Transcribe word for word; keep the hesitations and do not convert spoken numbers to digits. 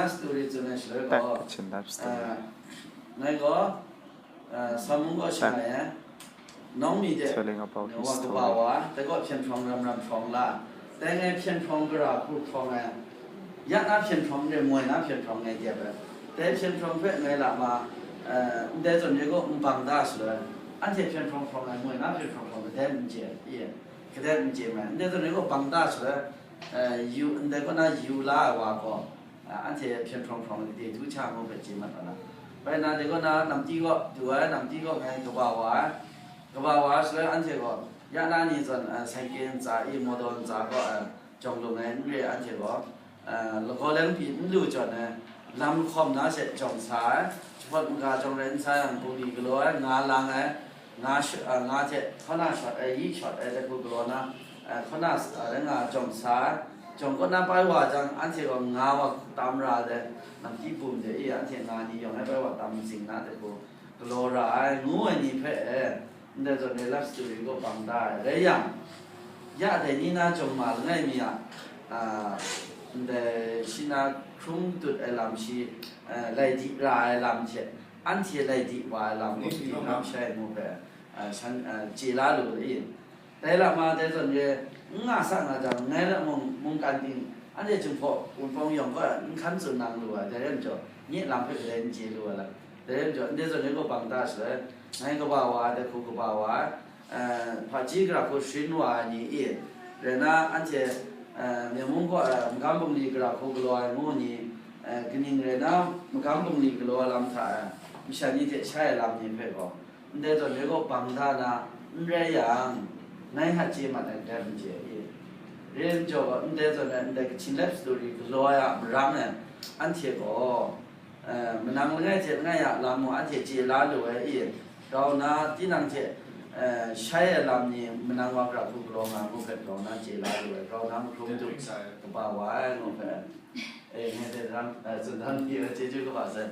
Story tsun ai shaloi gaw, Back to Chin life story. Ah, ngai gaw, ah, Sam mung gaw shing ai, eh, nawng mi de, telling about his wa kaba story. Wa, dai gaw hpyen hprawng ram ram hprawng la, dai ngai hpyen hprawng gara hku hprawng ai, ya na hpyen hprawng re, moi na hpyen hprawng ngai dep ai. Dai hpyen hprawng hpe ngai la ma, eh, ndai zawn re gaw n bang da shaloi, anhte hpyen hprawng hprawng ai, moi na hpyen hprawng hprawng ai, kadai n chye, i, kadai n chye mai. Ndai zawn re gaw bang da shaloi, eh, yu, ndai kaw na yu la ai wa gaw, ah, anhte hpyen hprawng hprawng ai de du cha ngu hpe chye mat wa na. Bai na, de kaw na namti kaw du ai, namti kaw ngai kaba wa ai, kaba wa ai shaloi anhte gaw ya na ni zawn, ah, sengke ntsa i, mawdaw ntsa kaw, ah, jawng lung ai n re, anhte gaw, ah, lagaw leng pyi n lu jawn ai, lam lahkawm na she jawng sa ai, jahpawt maga jawng rai n sa yang, bungli galaw ai, nga lang ai, nga sh-, ah, nga hte hkaw na shawt ai, yi shawt ai, dai hku galaw na, ah, hkaw na, ah, rai nga jawng sa ai. Jawng kaw na bai wa jang, anhte gaw nga wa tam ra ai, namti bum de i, anhte nga ni yawng ai bai wa tam zing na dai hku galaw ra ai, ngu ai ni hpe, eh, ndai zawn re love story kaw bang da ai. Rai yang, ya dai ni na jawng ma langai mi a, ah, ndai shi na hkrung dut ai lam shi, eh, lai di ra ai lam hte, anhte lai di wa ai lam kaw, tinang shai ngu hpe, ah, shan, ah, chye la lu ai. Dai lama dai zawn re n nga sa nga jang, ngai na mung, mungkan ting, anhte Jinghpaw Wunpawng yawng gaw n hkan tsun nang lu ai, dai rai majaw, nye lam hpe kadai n chye lu ai lam. Dai rai majaw, ndai zawn re gaw bang da shaloi, ngai kaba wa ai, dai hku kaba wa ai, eh, hpaji gara hku sharin wa ai ni i, rai na, anhte, eh, Myen mung kaw, eh, magam bungli gara hku galaw ai ngu ni, eh, kaning rai na, magam bungli galaw ai lam hta, eh, masha ni hte shai ai lam ni hpe gaw, ndai zawn re gaw bang da na, n rai yang, ngai hta chye mat ai, kadai n chye i. Rai majaw gaw, ndai zawn re, ndai Kachin life story galaw ai a marang e, anhte gaw, eh, manang langai hte langai a lam mung anhte chye la lu ai i, grau na tinang hte, eh, shai ai lam ni manang wa gara hku galaw nga ngu hpe, grau na chye la lu ai, grau na mahkrum du kaba wa ai ngu hpe, eh, ngai hte rang, eh, tsun dan di ai, chyeju kaba sai.